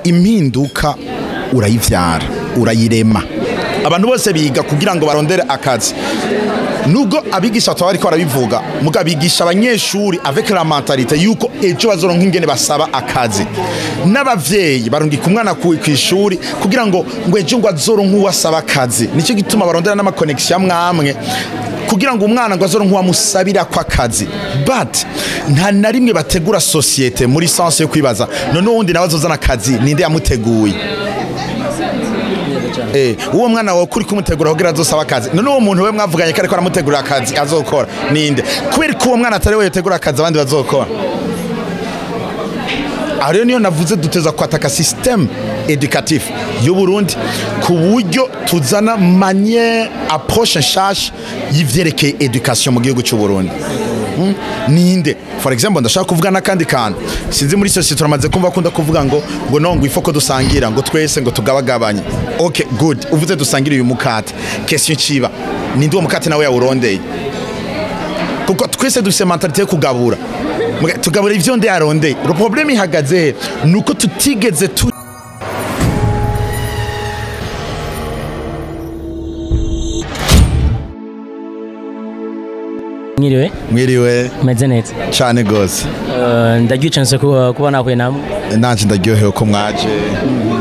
Impinduka urayivyara, urayirema. Abantu bose biga kugira ngo barondere akazi. Nubwo abigisha bataba bariko barabivuga, muga bigisha abanyeshuri avec la mentalité yuko ejo bazoronka ingene basaba akazi. N'abavyeyi barungika umwana kw'ishuri kugira ngo ejo ngo azoronke uwasaba akazi. Nico gituma barondera n'ama connection amwamwe kugira ngo umwana ngo azoronke uwamusabira kwa kazi. But nta na rimwe bategura société muri sens yo kwibaza none uwundi nawe azozana akazi ninde yamuteguye. Uwo mwana wawe kuri kumutegura kugira azosaba akazi, none uwo muntu we mwavuganye ko ariko aramutegura akazi azokora ninde? Kubera ko uwo mwana atari we yategura akazi abandi bazokora. Aho rero niyo navuze duteza kwataka système éducatif y'u Burundi ku buryo tuzana manière approche nshasha y'ivyerekeye éducation mu gihugu cy'u Burundi. Ninde? For example, ndashaka kuvuga n'akandi kantu. Sinzi muri société turamaze kumva akunda kuvuga ngo no ngo ifoko dusangira ngo twese ngo tugabagabanye. Okay, good. Uvuze dusangira uyu mukate. Question ciba. Ninde uwo mukate nawe yawurondeye? Kuko twese dufise mentalité yo kugabura. Tugabura ivyo nde yarondeye. Le problème ihagaze he? Nuko tutigeze tu Mwiriwe. Mwiriwe. Meze neza. Cyane gose. Ndagiye kuba nahuye namwe. Nanje ndaryohewe ko mwaje.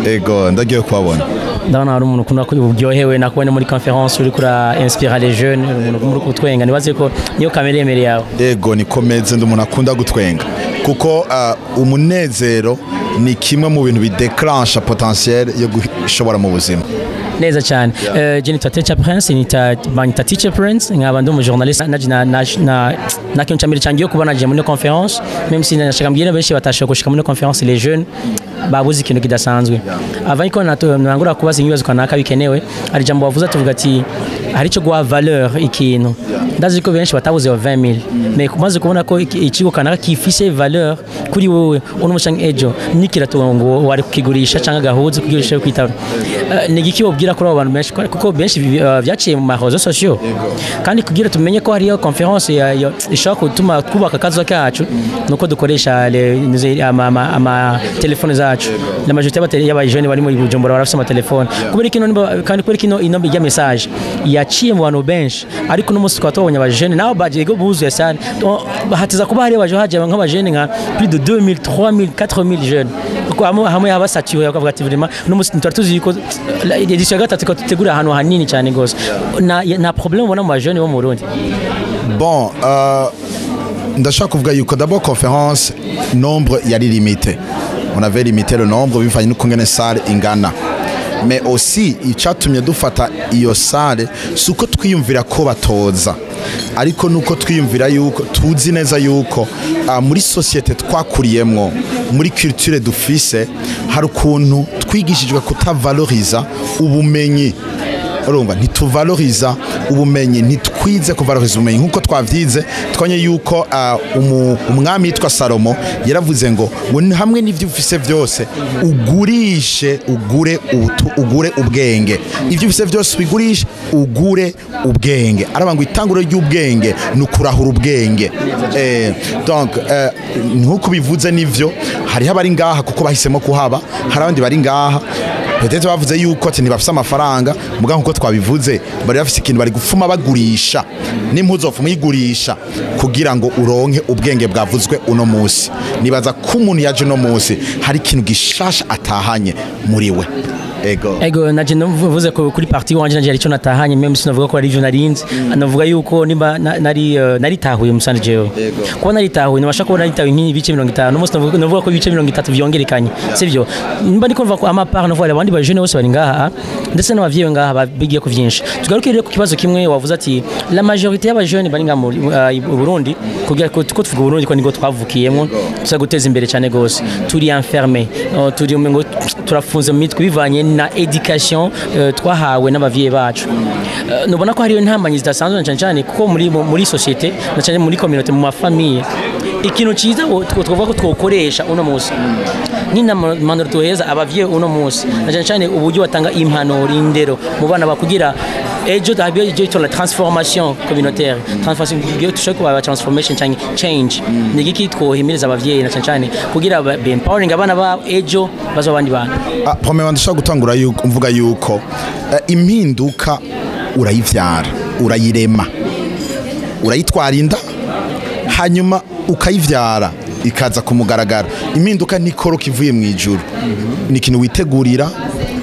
Ego, ndaryohewe kubabona. Ndabona hari umuntu ukunda kuryohewe nakubonye muri conférence uri kura inspira les jeunes, umuntu muri kutwenga nibaze ko niyo kamere yemere yawe. Ego, niko meze, ndi umuntu akunda gutwenga. Kuko umunezero ni kimwe mu bintu bidéclenche potentiel yo gushobora mu buzima. Neza cyane. Je nitwa Teacher Prince, nita banyita Teacher Prince, nkaba ndi umu journaliste naje na kintu cyambere cyangiye kuba naje muri conférence, même si nashaka mbwira benshi batashoboye gushika muri conférence, les jeunes babuze ikintu kidasanzwe. Avant ko nangura kubaza ibibazo kanaka bikenewe, hari jambo wavuze tuvuga ati hari cyo guha valeur ikintu. Ndazi ko benshi batabuze 20 000, mais kumaze kubona ko ikigo kanaka kifise valeur kuri wowe uno mushanga ejo nikirato ngo wari kukigurisha cyangwa gahuze kugirisha kwitaba. Ni igiki wobwira kuri abo bantu benshi, kuko benshi vyaciye mu ma réseaux sociaux, kandi kugira tumenye ko hariyo conférence ishobora gutuma twubaka akazi kacu nuko dukoresha ama telefone zacu. La majorité y'aba jeunes bari muri Bujumbura barafise ama telefone. Kubera kino kandi kubera kino ino ya message yaciye mu bantu benshi, ariko no musi twaba tubonye aba jeunes nabo bagiye buzuye salle, hatiza kuba hari abaje haje nk'aba jeunes nka plus de 2000, 3000, 4000 jeunes, kuko hamwe haba saturé bakavuga ati vraiment no musi twari tuzi ko édition ya gatatu ko tutegura ahantu hanini cyane gose. Na problème ubona mu ba jeunes bo mu Burundi? Bon, ndashaka kuvuga yuko d'abord conférence nombre yari limité. On avait limité le nombre bivanye n'ukungene salle ingana. Mais aussi icatumye dufata iyo salle suko twiyumvira ko batoza, ariko nuko twiyumvira yuko tuzi neza yuko muri société twakuriyemwo, muri culture dufise, hari ukuntu twigishijwe kutavaloriza ubumenyi. Urumva ntituvaloriza ubumenyi, ntitwize kuvaloriza ubumenyi nkuko twavyize. Twanye yuko umwami yitwa Salomo yaravuze ngo hamwe n'ivyo ufise byose ugurishe ugure ugure ubwenge. Ivyo ufise byose ubigurishe ugure ubwenge. Araba ngo itanguro ry'ubwenge ni ukurahura ubwenge. Donc nkuko bivuze nivyo, hariho abari ngaha kuko bahisemo kuhaba, hari abandi bari ngaha peut-être bavuze yuko ati ntibafise amafaranga, muga nkuko twabivuze bari bafise ikintu bari gufuma bagurisha n'impuzu bafuma yigurisha kugira ngo uronke ubwenge bwavuzwe uno munsi. Nibaza ko umuntu yaje uno munsi hari ikintu gishasha atahanye muri we. Ego. Ego, naje mvuze ko kuri partie wanje naje arico natahanye, même si navuga ko ari ivyo narinzi. Navuga yuko nimba naritahuye musanje jewe kuba naritahuye, nabasha kuba naritahuye nk'ibice 50, umunsi navuga ko ibice 30 vyongerekanye, sivyo? Nimba ndiko mvuga ko ama part navuga abandi ba jeunes bose bari ngaha ndetse n'abavyeyi ngaha bigiye ku vyinshi. Tugaruke rero ku kibazo kimwe wavuze ati la majorité y'aba jeunes bari ngaha muri Burundi, kugira ko tuvuga Burundi ko niko twavukiyemo, tuza guteza imbere cyane gose, turi enfermé, turi ngo turafunze mu mitwe bivanye na éducation twahawe n'abavyeyi bacu. Nubona ko hariyo intambanyi zidasanzwe na cyane cyane kuko muri société na cyane muri communauté, mu ma famille, ikintu cyiza twavuga ko twokoresha uno munsi nk'inama tuhereza abavyeyi uno munsi na cyane cyane uburyo batanga impanuro, indero mu bana bakugira. Ejo ejo la transformation communautaire, transformation tushobora kuba transformation cyangwa change. Ni igiki twohimiriza abavyeyi na cyane cyane kugira be empowering abana babo, ejo bazo abandi bantu? Ah, premièrement, ndashaka gutangura yuko mvuga yuko impinduka urayivyara, urayirema, urayitwara inda, hanyuma ukayivyara ikaza ku mugaragaro. Impinduka ntikoroka ivuye mu ijuru, ni ikintu witegurira,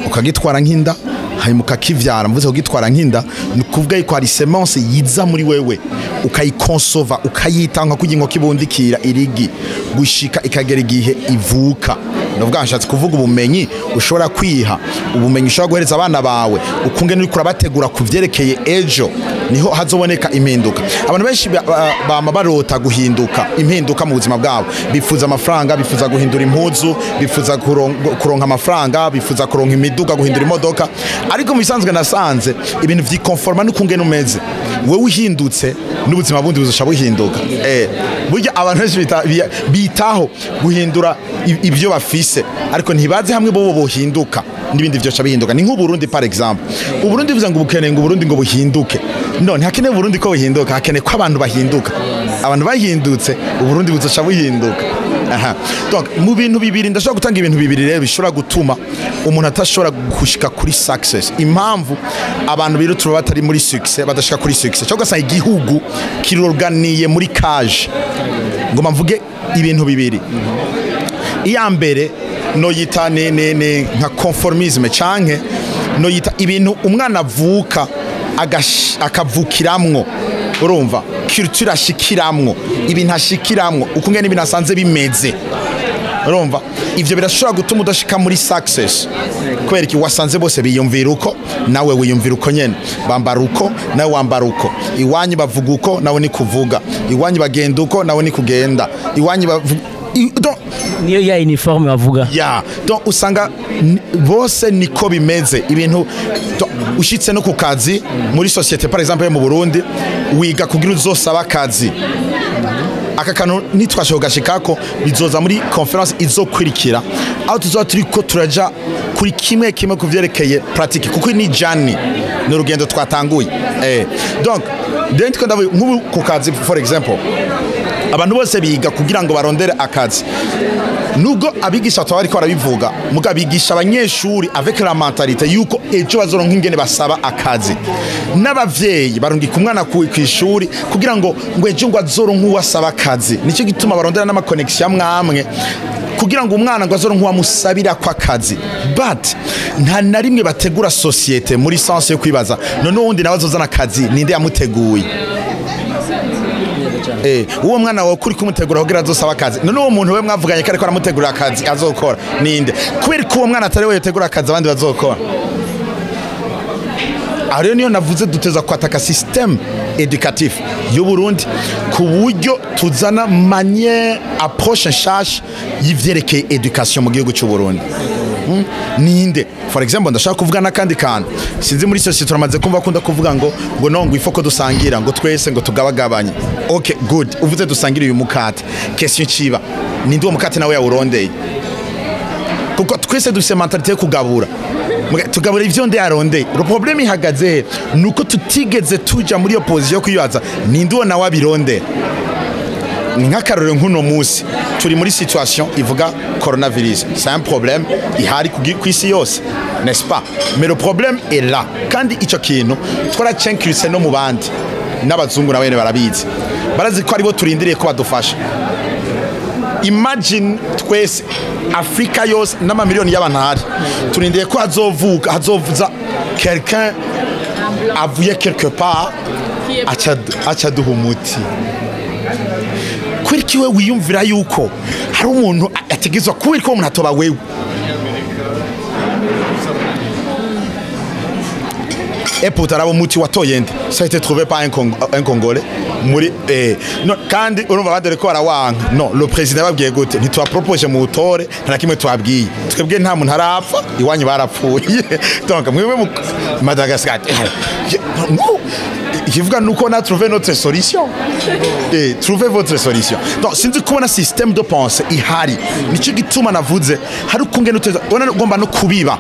ukagitwara nk'inda, hanyuma ukakivyara. Mvuze kugitwara nk'inda, ni ukuvuga yuko hari semence yiza muri wewe, ukayikonsova, ukayita nka kugira inkoko ibundikira irigi gushika ikagera igihe ivuka. Ndavuga, nshatse kuvuga ubumenyi ushobora kwiha, ubumenyi ushobora guhereza abana bawe, ukungene uriko urabategura ku vyerekeye ejo, niho hazoboneka impinduka. Abantu benshi bama barota guhinduka, impinduka mu buzima bwabo. Bifuza amafaranga, bifuza guhindura impuzu, bifuza kuronka amafaranga, bifuza kuronka imiduga, guhindura imodoka. Ariko mu bisanzwe nasanze ibintu vyikonforma n'ukungene umeze wewe. Uhindutse, n'ubuzima bundi buzosha buhinduka. Burya abantu benshi bitaho guhindura ibyo bafise, ariko ntibazi hamwe bo bohinduka n'ibindi vyoca bihinduka. Ni nk'Uburundi, par exemple. Uburundi bivuze ngo ubukeneye ngo Uburundi ngo buhinduke. No, ntihakeneye Uburundi ko buhinduka, hakeneye ko abantu bahinduka. Abantu bahindutse, Uburundi buzoca buhinduka. Aha. Donc mu bintu bibiri, ndashobora gutanga ibintu bibiri rero bishobora gutuma umuntu atashobora gushika kuri success. Impamvu abantu birutura batari muri success, badashika kuri success, cyangwa ugasanga igihugu kiroganiye muri cage. Ngoma mvuge ibintu bibiri. Iya mbere no yita ni nka conformisme, canke no yita ibintu umwana avuka akavukiramwo, urumva, culture ashikiramwo, ibintu ashikiramwo, ukungene ibintu asanze bimeze. Urumva, ivyo birashobora gutuma udashika muri success. Kubera iki? Wasanze bose biyumvira uko, nawe wiyumvira uko nyene. Bambara uko, nawe wambara uko. Iwanyu bavuga uko, nawe ni kuvuga. Iwanyu bagenda uko, nawe ni kugenda. Iwanyu bavuga donc Niyo ya uniforme bavuga. Ya, donc usanga bose niko bimeze ibintu. Donc, ushitse no ku kazi, muri société par exemple yo mu Burundi, wiga kugira uzosaba akazi. Aka kantu nitwashoboye gashikako, bizoza muri conférence izokurikira, aho tuzoba turiko turaja kuri kimwe kimwe ku vyerekeye pratique, kuko ni journey, ni urugendo twatanguye. Donc then ndiko ndavuga nk'ubu ku kazi, for example, abantu bose biga kugira ngo barondere akazi. Nubwo abigisha bataba bariko barabivuga, muga bigisha abanyeshuri avec la mentalité yuko ejo bazoronka ingene basaba akazi. N'abavyeyi barungika umwana kw'ishuri kugira ngo ejo ngo azoronke uwo asaba akazi. Nicyo gituma barondera n'ama connexion amwe amwe kugira ngo umwana ngo azoronke uwamusabira ko akazi. But nta na rimwe bategura société muri sens yo kwibaza: none uwundi nawe azozana akazi, ninde yamuteguye? Uwo mwana wawe kuri kumutegura kugira azosaba akazi, none uwo muntu we mwavuganye ko ariko aramutegurira akazi azokora ninde? Kubera ko uwo mwana atari we yotegura akazi abandi bazokora. Aho rero niyo navuze duteza kwataka système éducatif y'u Burundi, ku buryo tuzana manière, approche nshasha y'ivyerekeye éducation mu gihugu cy'u Burundi. Ninde, for example, ndashaka kuvuga n'akandi kantu. Sinzi, muri société turamaze kumva akunda kuvuga ngo no, ngo ifo ko dusangira, ngo twese ngo tugabagabanye. Okay, good. Uvuze dusangira uyu mukate, question ciba: ninde uwo mukate nawe yawurondeye? Kuko twese dufise mentalité yo kugabura. Tugabura ivyo nde yarondeye? Le problème ihagaze he? Nuko tutigeze tuja muri iyo position yo kwibaza: ninde uwo nawe abirondera? Ni nk'akarorero, nk'uno munsi turi muri situation ivuga coronavirus. C'est un problème ihari ku isi yose, n'est-ce pas? Mais le problème est là, kandi ico kintu twaracenkirutse no mu bandi. N'abazungu nabo nyene barabizi, barazi ko aribo turindiriye ko badufasha. Imagine, twese, Afrika yose n'amamiliyoni y'abantu ahari, turindiriye ko hazovuka, hazovuza quelqu'un avuye quelque part, aca duha umuti. Kubera iki we wiyumvira yuko hari umuntu ategezwa? Kubera ko uwo muntu atoba wewe? Et pourtant abo muti watoye nde? Ça a été trouvé par un Congolais muri no. Kandi urumva abandi bariko barawanka. No le président babwiye gute? Ntitwapropoje mu utore, nta na kimwe twabwiye. Twebwe nta muntu arapfa, iwanyu barapfuye. Donc mwebwe mu Madagascar, no, ikivuga nuko on a trouvé notre solution et trouvez votre solution. Donc sinzi kubona système de pensée ihari. Nicyo gituma navuze hari ukungene uteza ubona ugomba no kubiba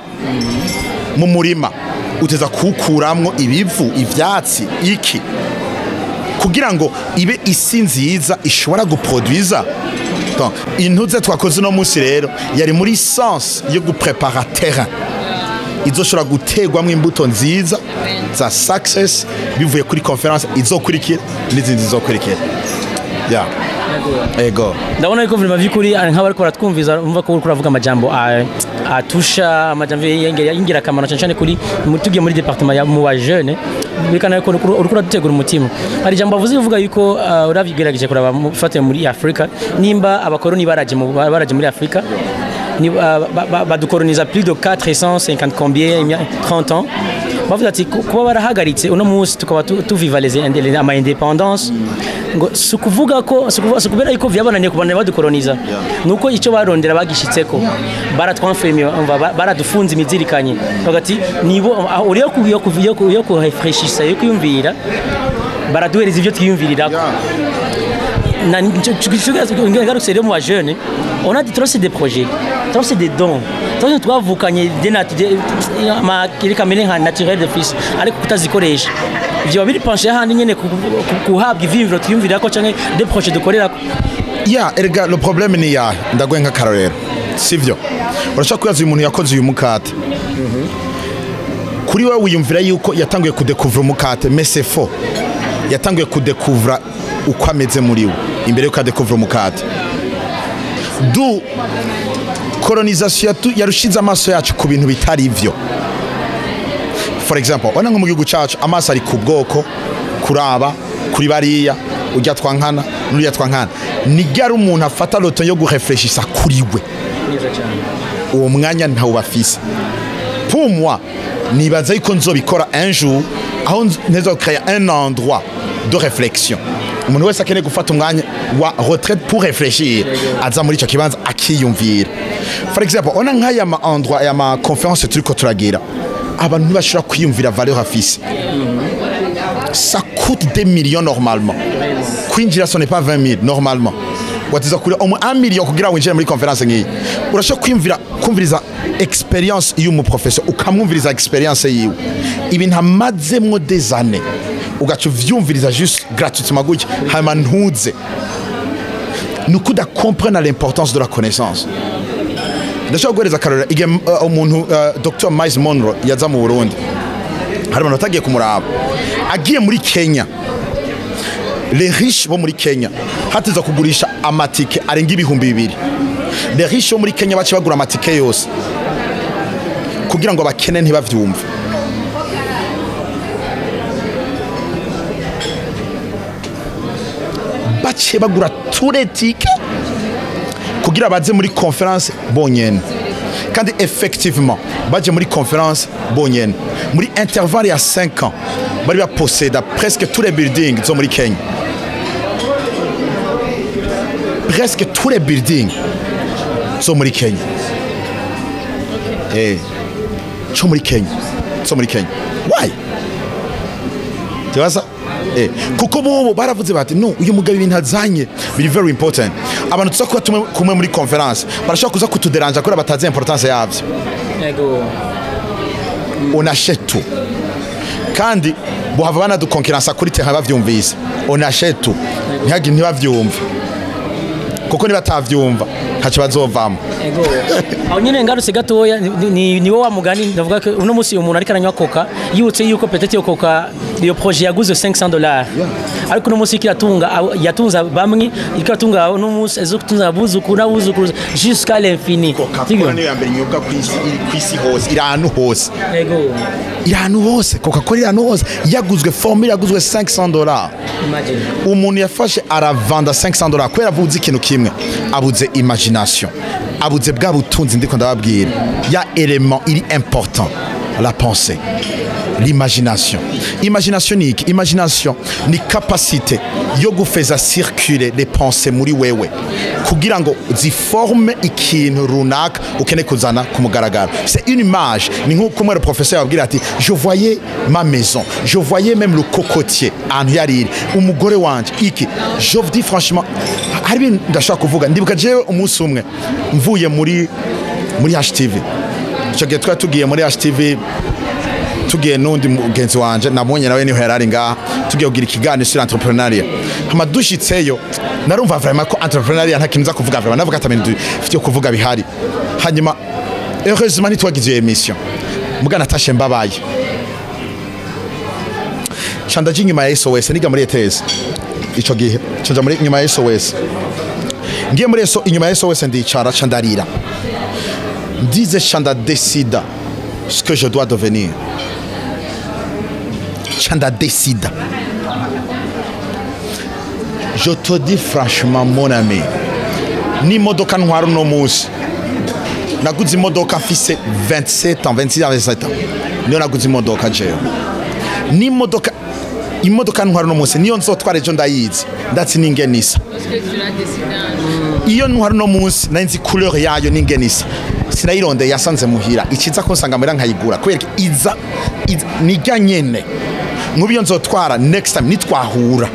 mu murima. Uteza kuwukuramwo ibivu, ivyatsi, iki, kugira ngo ibe isi nziza ishobora guproduiza. Donc intuze twakoze uno munsi rero yari muri sens yo guprepara terrain izoshobora gutegwamwo imbuto nziza za success bivuye kuri conférence izokurikira n'izindi zizokurikira. Yeah, ego. Ndabona yuko vraiment vy'ukuri nk'abariko baratwumviza umva ko uriko uravuga amajambo atusha, amajambo y'ingirakamaro, cyane cyane kuri tugiye muri département ya mu ba jeune, bikana yuko uriko uradutegura umutima. Hari ijambo bavuze uvuga yuko urabigerageje kuraba mufate muri Afrika, nimba abakoroni baraje muri Afrika ni badukoloniza plus de 450 combien 30 ans, bavuze ati kuba barahagaritse, uno munsi tukaba tuviva ama indépendance, ngo si ukuvuga ko si ukubera yuko vyabananiye kubana badukoloniza, nuko icyo barondera bagishitseko, baratwamfemye, umva, baradufunze imizirikanye. Bavuga ati nibo aho uriyo yo kurefreshisa, yo kwiyumvira, baraduhereza ivyo twiyumvirirako. Na ngarutse rero mu ba jeune, on a trop, c'est des projets trop, c'est des dons trop twavukanye, des kamere nka naturel de fils, ariko kutazikoresha ivyo biri penché handi nyene kuhabwa ivyiyumviro twiyumvirako canke des projets dukorerako. Ya, erega le problème ni ya ndaguhe nk'akarorero, sivyo? Urashobora kwibaza uyu muntu yakoze uyu mukate, kuri wowe wiyumvira yuko yatanguye kudekuvura umukate, mais c'est faux. Yatanguye kudekuvura uko ameze muri we imbere yuko adekuvura umukate. Du colonisation yarushize amaso yacu ku bintu bitari ivyo. For example, ona nko mu gihugu cacu amaso ari ku bwoko, kuraba kuri bariya, ujya twankana n'uriya twankana. Ni ryari umuntu afata le temps yo gurefleshisa kuri we? Neza cyane. Uwo mwanya ntawo bafise. Pour moi, nibaza yuko nzobikora un jour, aho nteza créer un endroit de réflexion. Umuntu wese akeneye gufata umwanya wa retraite pour réfléchir aza muri icyo kibanza akiyumvira. For example, ona nk'aya ma endroit, aya ma conférence turiko turagira, abantu ntibashobora kwiyumvira valeur afise. Ça coûte des millions normalement. Kwinjira, ce n'est pas 20 000 normalement. Watiza kuri au moins 1 million kugira winjire muri conférence nk'iyi. Urashobora kwiyumvira, kumviriza expérience y'umuprofesseur, ukamwumviriza expérience yiwe, ibintu amazemwo des années, ugaca uvyumviriza juste gratuitement gutya, hanyuma ntuze. Ni ukudakomprena l'importance de la connaissance. Ndashobora guhereza akarorero igihe umuntu Dr Miles Monroe yaza mu Burundi, hari abantu batagiye kumuraba. Agiye muri Kenya, les riches bo muri Kenya hateza kugurisha amatike arenga 2000. Les riches bo muri Kenya bace bagura amatike yose kugira ngo abakene ntibavyumve. Bace bagura tous les tickets kugira baze muri conférence bonyene. Kandi effectivement baje muri conférence bonyene, muri intervalle ya 5 ans bari baposeda presque tous les buildings zo muri Kenya, presque tous les buildings zo muri Kenya, zo muri Kenya, zo muri Kenya. Why? Tibaza kuko bobo baravuze bati: "No, uyu mugabo ibintu azanye biri very important." Abantu tuza kuba kumwe muri conférence barashobora kuza kutuderanja kubera batazi importance yavyo. On achète tout. Kandi bohava banadukonkeransa kuri terrain bavyumvise. On achète tout, ntihagire, ntibavyumve, kuko nibatavyumva ntacyo bazovamo. Ego. Aho nyine ngarutse gatoya, ni wo wa mugani ndavuga ko uno munsi umuntu ariko aranywa Coca yibutse yuko peut-être iyo Coca, iyo projet yaguze 500 dollars, ariko uno munsi ikiratunga yatunza bamwe, ikiratunga uno munsi, ezo kutunza abuzukuru n'abuzukuru jusqu'à l'infini. Coca-Cola niyo ya mbere inyobwa ku isi, iri ku isi hose, iri ahantu hose. Iri ahantu hose. Coca-Cola iri ahantu hose. Yaguzwe, formule yaguzwe 500 dollars. Imagine. Umuntu yafashe aravanda 500 dollars kubera abuze ikintu kimwe, abuze imagination, abuze bwa butunzi ndiko ndababwira, ya élément iri important, la pensée, l'imagination. Imagination ni iki? Imagination ni capacité yo gufeza circuler les pensées muri wewe kugira ngo ziforme ikintu runaka ukeneye kuzana ku mugaragaro. C'est une image. Ni nk'uko umwe professeur yababwira ati: "Je voyais ma maison, je voyais même le cocotier ahantu yari iri, umugore wanje iki." Je vous dis franchement, hari ibintu ndashobora kuvuga. Ndibuka jewe umunsi umwe mvuye muri HTV, icyo gihe twari tugiye muri HTV. Tugiye n'undi mugenzi wanje nabonye nawe niho yarari ngaha, tugiye kugira ikiganiro sur entrepreneuriat. Hama dushitseyo narumva vraiment ko entrepreneuriat nta kintu nza kuvuga, vraiment navuga ati bintu vyo kuvuga bihari. Hanyuma heureusement ntitwagize iyo émission, muga natashe mbabaye. Ca ndaja inyuma ya SOS, niga muri ETS ico gihe, ca nja muri inyuma ya SOS, ngiye muri SO inyuma ya SOS ndicara, ca ndarira, ndize, ca ndadesida ce que je dois devenir, ca ndadesida. Je te dis franchement, mon ami, n'imodoka ntwara uno munsi, naguze imodoka mfise 27 ans, 26 ans, 27 ans niyo naguze imodoka jewe. N'imodoka, imodoka ntwara uno munsi niyo nzotwara ejo, ndayizi, ndatsi n'ingene isa. Parce que tu l'as décidé un jour. Iyo ntwara uno munsi nari nzi couleur yayo n'ingene isa, sinayirondeye, yasanze muhira. Ikiza ko nsanga muhira nkayigura kubera ko iza nijya nyene. Nk'ubu iyo nzotwara next time nitwahura,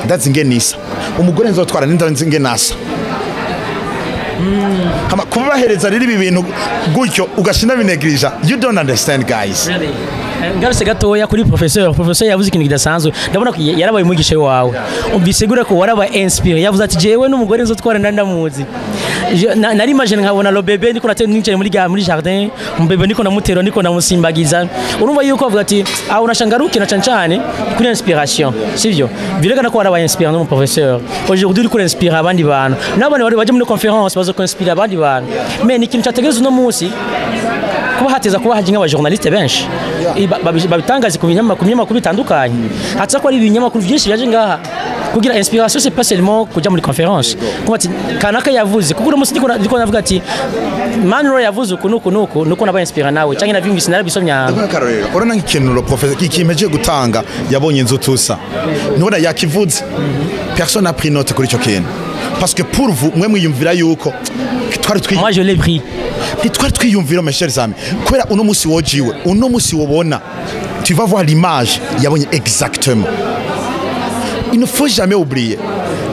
ndazi ingene isa. Umugore nzotwara nindazi ingene asa. Hama kubahereza rero ibi bintu gutyo ugashinda binegirija, you don't understand, guys. Really? Ngarutse gatoya kuri professeur, professeur yavuze ikintu kidasanzwe. Ndabona ko yarabaye umwigisha wawe, bisigura ko warabaye inspiré. Yavuze ati jewe n'umugore nzotwara ndamuzi. Nari imagine nkabona le bébé ndiko nateye nicaye muri jardin, bébé ndiko ndamutera, ndiko ndamusimbagiza. Urumva yuko avuga ati aho unashangaruke na cyane cyane kuri inspiration, sivyo? Birekana ko warabaye inspiré no professeur. Aujourd'hui uriko inspira abandi bantu, n'abandi bari baje muri conférence bazo ko inspira abandi bantu. Mais ni ikintu cyategereza uno munsi kuba hateza kuba haje nk'abajournaliste benshi, babitangaze ku binyamakuru bitandukanye, hatsa ko ari ibinyamakuru byinshi byaje ngaha kugira inspiration. C'est pas seulement kuja muri conférence kuba ati kanaka yavuze, kuko uno munsi ndiko navuga ati Manuel yavuze uku nuku nuku nuko naba inspira nawe cyangwa navyumvise, narabisomye ahantu. Ndaguha akarorero. Urabona nk'ikintu le professeur ikintu gutanga, yabonye inzu tusa, ntubona yakivuze, personne n'a pris note kuri ico kintu parce que pour vous mwe mwiyumvira yuko twari twi Moi, je l'ai pris. Ntitwari twiyumvira, mes chers amis, kubera uno munsi wojiwe, uno munsi wobona, tu vas voir l'image yabonye exactement. Il ne faut jamais oublier,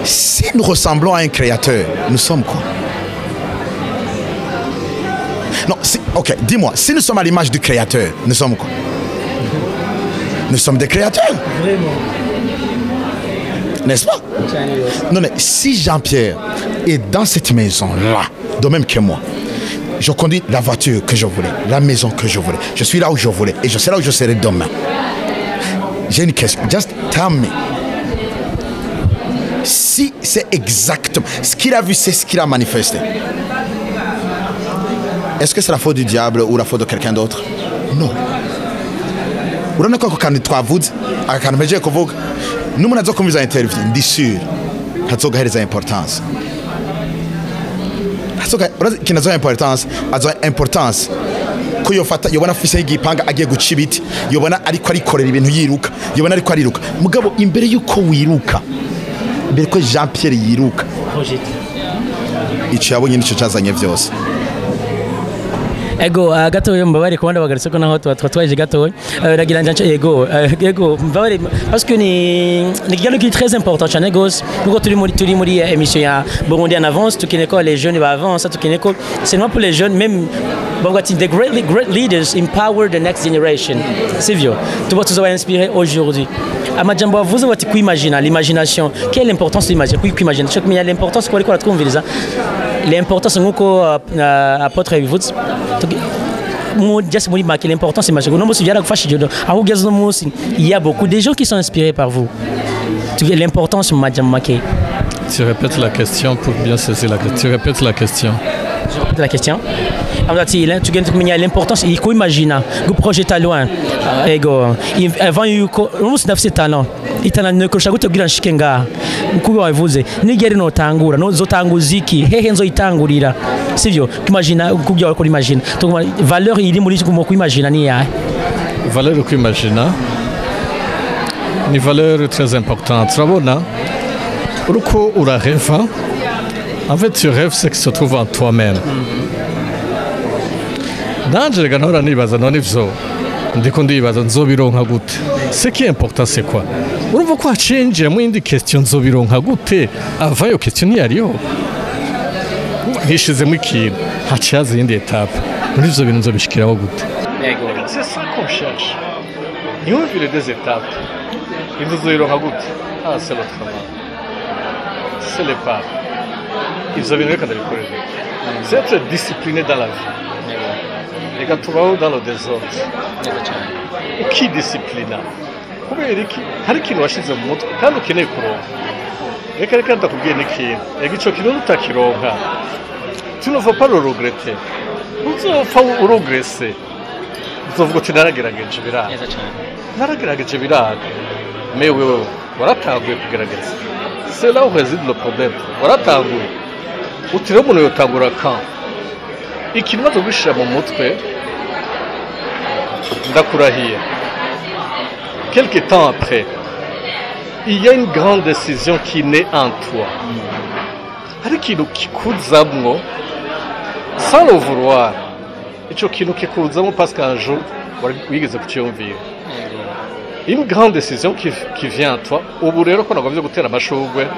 si nous ressemblons à un créateur, nous sommes quoi? Non, si, ok, dis-moi, si nous sommes à l'image du créateur, nous sommes quoi? Nous sommes des créateurs. Vraiment. N'est-ce pas? Non, mais si Jean-Pierre est dans cette maison-là, de même que moi, je conduis la voiture que je voulais, la maison que je voulais, je suis là où je voulais et je serai là où je serai demain. J'ai une question. Just tell me. Si c'est exactement ce qu'il a vu, c'est ce qu'il a manifesté. Est-ce que c'est la faute du diable ou la faute de quelqu'un d'autre? Non. Urabona ko ako kantu twavuze, aka kantu mpejeje kuvuga, n'umuntu azokumviza interview, ndi sûr ntazogahereza importance. Urazi ikintu azoha importance? Azoha importance ko yofata yobona afise igipanga agiye guca ibiti, yobona ariko arikorera ibintu yiruka, yobona ariko ariruka. Mugabo imbere yuko wiruka, imbere ko Jean Pierre yiruka, ico yabonye nico cazanye vyose. Ego, gatoya mbabare kubanda bagarutse ko naho tuba twaje gatoya. Ragira njanje, ego, mbabare parce que ni ikiganiro qui est très important cyane gose, nuko turi muri émission ya Burundi en avance. Tukeneye ko les jeunes ba avance, tukeneye ko c'est non pour les jeunes même, bavuga ati the great great leaders empower the next generation, sivyo? Tuba tuzoba inspiré aujourd'hui. Amajambo wavuze bati kwimagina, l'imagination, quelle importance l'imaginer, kwimagina. Cyo kumenya l'importance ko ariko aratwumviriza l'importance nkuko apôtre yabivuze. Just muri make, l'importance imagine uno munsi byaragufashije aho ugeze uno munsi. Il y a beaucoup de gens qui sont inspirés par vous. L'importance mu majambo make. Tu répètes la question pour bien saisir la question. Tu répètes la question. Je répète la question. Avuga ati tugenda kumenya l'importance kwimagina, guprojeta loin. Ego, avant yuko uno munsi ndafise talent, italent nikoresha gute kugira nshike ngaha? Uko wabivuze, nigeri notangura no zotanguza iki, hehe nzoyitangurira, sivyo? Kwimagina kubyo wakora, imagine. Donc valeur iri muri mu kwimagina ni yahe? Valeur yo kwimagina ni valeur très importante. Turabona uriko urareva, en fait tu rêves ce qui se trouve en toi-même. Nanje reka nahora nibaza none ivyo ndiko ndibaza nzobironka gute? Ce qui est important, c'est quoi? Urumva ko hacinjiramo iyindi question: nzobironka gute? Avant iyo question ntiyariho. Nkishizemo ikintu, haciye haza iyindi étape: muri ivyo bintu nzobishikiraho gute? C'est ça qu'on cherche. Ntiyumvire des étapes. Inzu uzoyironka gute? Ah, c'est le travail, c'est l'épargne. Ivyo bintu reka ndabikorere. C'est être discipliné dans la vie. Reka tubaho dans le désordre. Neza cyane. Ukidisciplina kubera iki? Hari ikintu washize mu mutwe kandi ukeneye kuronka. Reka ndakubwiye n'ikintu. Reka ico kintu utakironka, tu ne vas pas le regretter. Uzopfa uregresse, uzovuga uti: "Naragerageje biranga." Neza cyane. "Naragerageje biranga." Mais wewe waratanguye kugerageza. C'est là où réside le problème. Waratanguye uti rero umuntu yotangura quand ikintu umaze gushira mu mutwe, ndakurahiye, quelque temps après, il y a une grande décision qui naît en toi. Hari ikintu kikuzamwo sans le vouloir. Ico kintu kikuzamwo parce qu'un jour wigeze kuciyumvira. Une grande décision qui vient à toi. Ubu rero ko nagombye gutera amashurwe,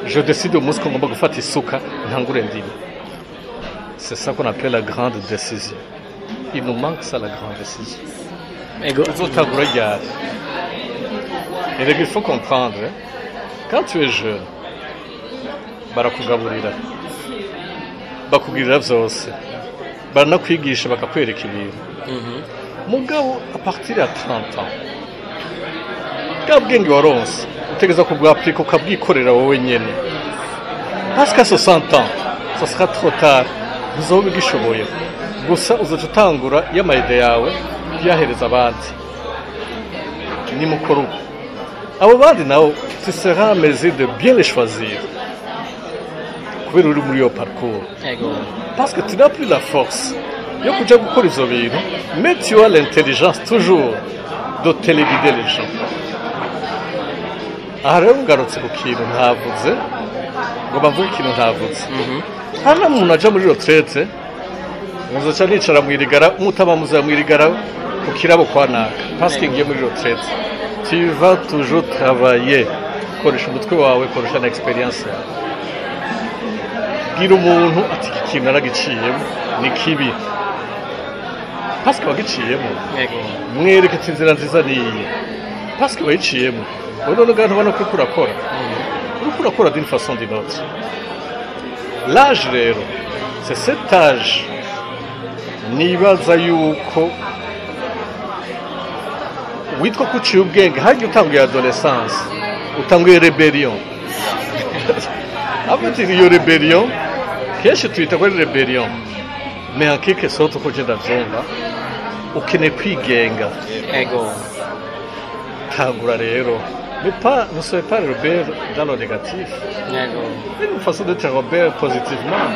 je décide umunsi ko ngomba gufata isuka ntangure ndime. C'est ça qu'on appelle la grande décision. Il nous manque ça, la grande décision. Uzotangura ryari? Erega il faut comprendre, hein? Quand tu es jeune, barakugaburira, bakugirira vyose, baranakwigisha, bakakwereka ibintu. Mugabo à partir ya 30 ans, bwa bwenge waronse utegereza kubwapurika, ukabwikorera wowe nyene, parce qu'à 60 ans, ça sera trop tard. Ntuzoba ugishoboye. Gusa uzoca utangura y'ama idées yawe kuyahereza abandi. Nimukora uko, abo bandi nabo, tu seras à mesure de bien les choisir kubera uri muri iyo parcours, parce que tu n'as plus la force yo kuja gukora ivyo bintu, mais tu as l'intelligence toujours de téléguider les gens. Aha rero ngarutse ku kintu ntavuze, ngo bavuge ikintu ntavuze. Hano umuntu aja muri retraite ngo nzoca nicara mwirigara, mutaba muza mwirigara ku kirabo kwa naka parce que ngiye muri retraite. Tu vas toujours travailler. Koresha umutwe wawe, koresha na expérience yawe. Bwira umuntu ati: "Iki kintu naragiciyemo, ni kibi," parce que wagiciyemo. Mwereke ati: "Inzira nziza niyi," parce que wayiciyemo. Wowe none ngaho ntubona ko uriko urakora, uriko urakora d'une façon d'une autre. L'âge rero, c'est cet âge nibaza yuko witwa ko uciye ubwenge. Harya utanguye adolescence, utanguye rébellion. En fait, iyo rébellion kenshi tuyita ko ari rébellion, mais en quelque sorte, uko je ndavyumva, ukeneye kwigenga. Tangura rero. Mais pas, ne soyez pas rebelle dans le négatif. Une façon d'être rebelle positivement,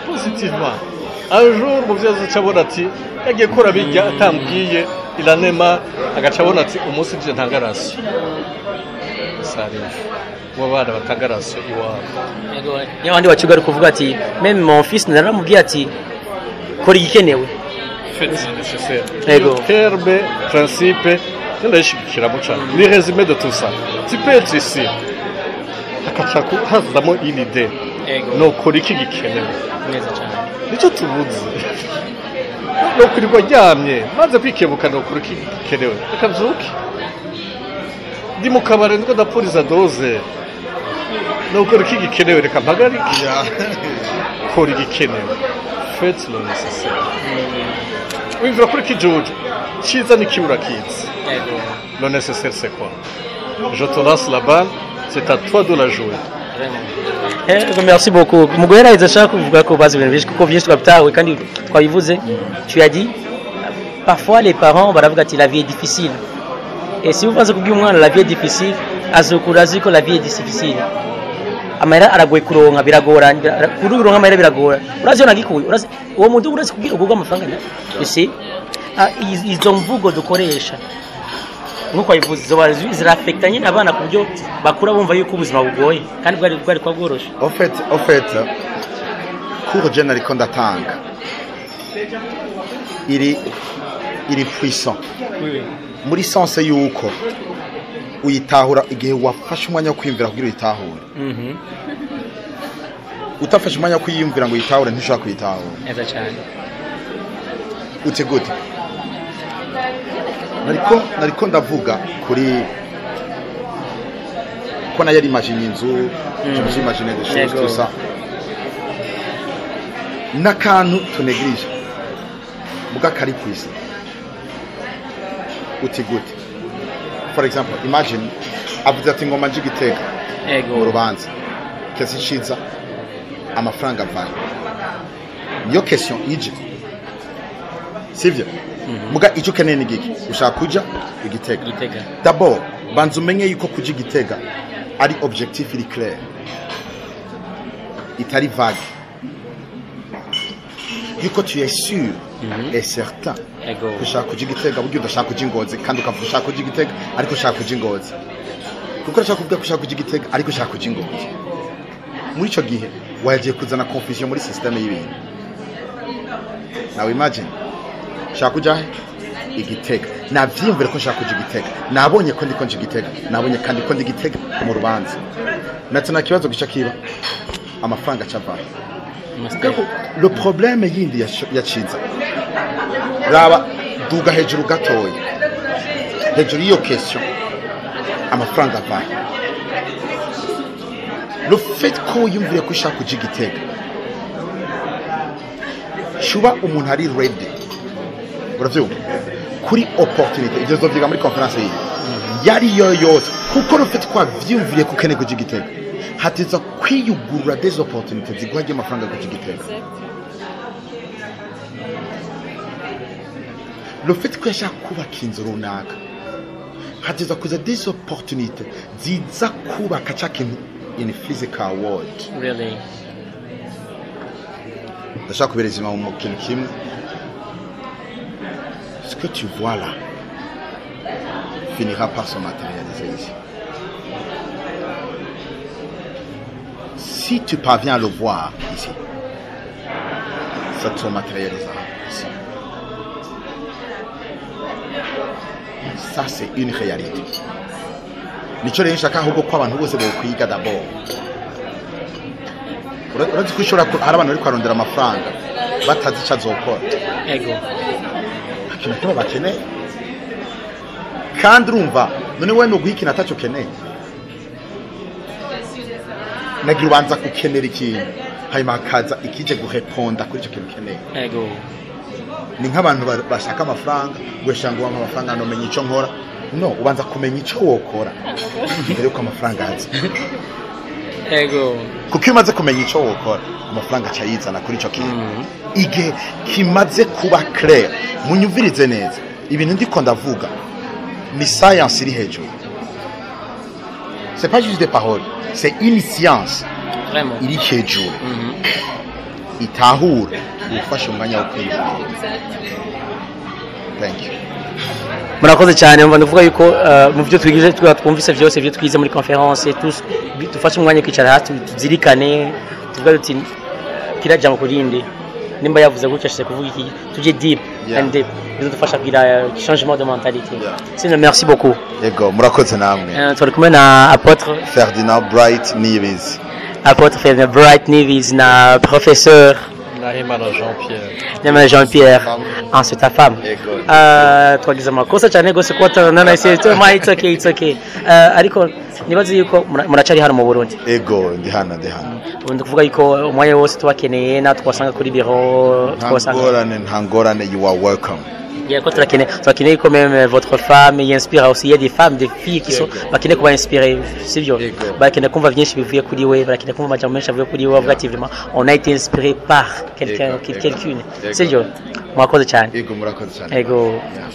positivement. Un jour umuvyeyi azoca abona ati: "Yagiye gukora bijya atambwiye." Iranema agaca abona ati: "Umunsi nje ntanga ration." Ça arrive w'abana batanga ration iwabo. Niyo abandi baciga ari kuvuga ati: "Même mon fils, naramubwiye ati kora igikenewe." Faites le nécessaire. Ego. Terme principe ndayishigikiramo cane, ni résumé de tout ça. Tu peux être ici, hakaca hazamo une idée: nokora iki gikenewe? Neza cyane. Nicyo tubuze. Nokwirirwa aryamye maze kwikebuka: nokora iki gikenewe? Reka mvyuke. Ndi mu kabare, ndiko ndapuriza dose, nokora iki gikenewe? Reka mpagarike. Kora igikenewe, faites le nécessaire. Wimvira kuri kijuju cyiza n'ikibura kizi. Le nécessaire, c'est quoi? Je te lance la balle, c'est à toi de la jouer. Merci beaucoup. Mu guheraheza, ashaka kuvuga ko bazi ibintu byinshi, kuko byinshi twabitawe kandi twabivuze. Tu as dit, parfois les parents baravuga ati: "La vie est difficile." Et si uvanze kubwira umwana "la vie est difficile", azokura azi ko la vie est difficile. Amahera aragoye kuronka, biragoranye. Kuri uronka amahera biragora. Urazi iyo nagikuye, urazi uwo muntu, urazi kubwira ugurwa amafaranga. Ese izo mvugo dukoresha, nk'uko wabivuze, zoba zirafekta nyine abana ku buryo bakura bumva yuko ubuzima bugoye kandi bwari kuba bworoshe. Au fait, cours je nariko ndatanga iri puissant muri sens yuko uyitahura igihe wafashe umwanya wo kwiyumvira kugira uyitahure. Utafashe umwanya wo kwiyumvira ngo uyitahure, ntushobora kuyitahura. Neza cyane. Ute gute? Nariko ndavuga kuri ko nayo imagine inzu, je me suis imaginé des choses, tout ça. N'akantu tunéglige muga kari kwisi uti gute? For example, imagine avuze ati ngoma nje Gitega mu rubanza, kesi ciza, amafaranga avayo, niyo question ije, sivyo? Muga icyo ukeneye ni giki? Ushaka kuja Igitega. D'abord banza umenye yuko kuja Igitega ari objectif iri clair, itari vague, yuko tu es sûr et certain ushaka kuja Igitega, buryo udashaka kuja Ingozi, kandi ukavuga ushaka kuja Igitega ariko ushaka kuja Ingozi, kuko urashaka kuvuga ko ushaka kuja Igitega ariko ushaka kuja Ingozi. Muri ico gihe wagiye kuzana confusion muri système y'ibintu. Now imagine nshaka kuja he? Igitega. Navyiyumvire ko nshaka kuja Igitega, nabonye ko ndiko nja Igitega, nabonye kandi ko ndi Igitega mu rubanza. Maintenant kibazo gica kiba amafaranga acavayo. Le problème yindi yaciza, raba duga hejuru gatoya, hejuru y'iyo question, amafaranga avayo. Le fait ko yumvire ko ushaka kuja Igitega, shuba umuntu ari ready, uravyumva, kuri opportunité ivyo zovyiga muri conference yiyi yari yo yose, kuko le fait ko avyumviriye ko ukeneye kuja Igitega, hateza kwiyugurura des opportunités ziguha amafaranga kuja Igitega. Le fait ko yashaka kubaka inzu runaka, hateza kuza des opportunités ziza kubaka ca kintu in physical world. Really? Ndashaka kuberezima mu kintu kimwe. Ce que tu vois là finira par se matérialiser ici. Si tu parviens à le voir ici, ça te matérialisera ici. Ça, c'est une réalité. Nico rero nshaka ahubwo ko abantu bose bokwiga d'abord. Urazi ko ushobora hari abantu bari kwarondera amafaranga batazi icyo azokora. Ego. Ikintu kimwe bakeneye. Kandi urumva none wowe nuguha ikintu atacyo ukeneye. Nagira ubanza gukenera ikintu, hanyuma hakaza ikije gureponda kuri icyo kintu ukeneye. Ego. Ni nk'abantu bashaka amafaranga, ngo ngo amafaranga nomenya icyo nkora. No, ubanza kumenya icyo wokora mbere yuko amafaranga aza. Ego. Kuko iyo umaze kumenya icyo wokora, amafaranga aca yizana kuri icyo kintu. Igihe kimaze kuba clair, munyumvirize neza, ibintu ndiko ndavuga ni science iri hejuru. C'est pas juste des paroles, c'est une science. Vraiment. Iri hejuru. Itahura ufashe umwanya wo kwiyumvira. Thank you. Murakoze cyane. Mva ndavuga yuko mu byo twigize twumvise byose ibyo twize muri conference, tous dufashe umwanya kwicara hasi tuzirikane, tuvuga tuti kirajya mu kurindi, nimba yavuze gutya ashyize kuvuga iki, tujye deep and deep, bizadufasha kugira changement de mentalité. Sinon, merci beaucoup. Yego, murakoze namwe. Turi kumwe na Apôtre Ferdinand Bright Niyibizi. Apôtre Ferdinand Bright Niyibizi na professeur Nahimana Jean-Pierre. Nahimana Jean-Pierre, ensuite ta femme. Twagize amakosa cyane gose kuba turanana, it's okay, it's okay. Ariko nibaze yuko muracari hano mu Burundi. Ego, ndi hano, ndi hano. Ubu kuvuga yuko umwanya wose tubakeneye na twasanga kuri bureau, twasanga. Nta ngorane, you are welcome. Yeah, ko turakeneye ko même votre femme inspire aussi. Il y a des femmes, des filles qui sont bakeneye kuba inspirées, sivyo? Bakeneye kumva byinshi bivuye kuri we, bakeneye kumva amajambo menshi avuye kuri we, bavuga ati vraiment on a été inspiré par quelqu'un, quelqu'une, sivyo? Murakoze cyane. Ego, murakoze cyane. Ego. Yeah.